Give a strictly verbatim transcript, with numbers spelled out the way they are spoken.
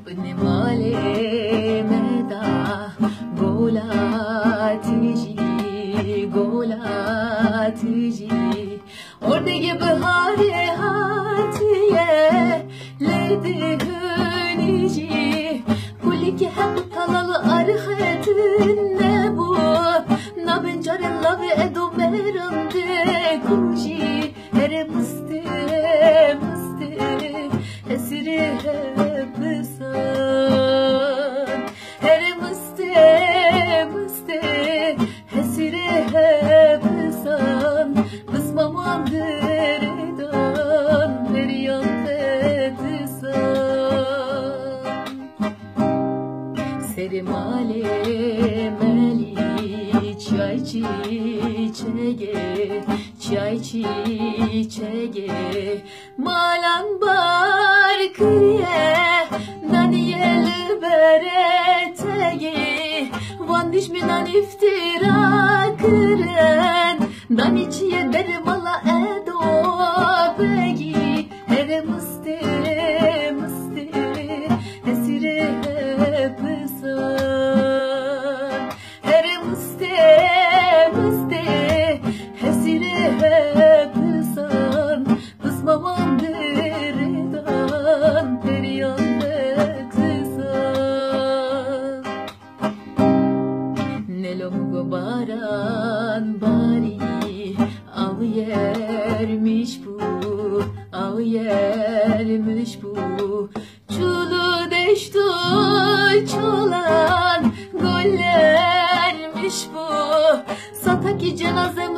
Binê malê me da gola tijî, gola tijî. Ordegê biharê hatiye, lê dihunî jî. Kulîkî heq talal arxetin nebû. Nabin carên lavê edo meran de kujî. Here mistê, mistê, hesirê hepisan. Here mistê, mistê, hesirê hepisan. Bizmaman diridan, periyan te disan. Serê malê melî çay çiçegê, çay çiçegê. Malan bar kiriye, daniye li bereteyê. Van dijminan îftira kirin, danî çiye ber mala edo begî. Here mistê, mistê, hesirê hepisan. Here mistê, mistê, hesirê hepisan. Pismaman diridan, periyan te disan. Nelo mugo baran barî, aw yermiş bû, aw yermiş bû. Çulu deşt û çolan gollermiş bû. Satakî cenazem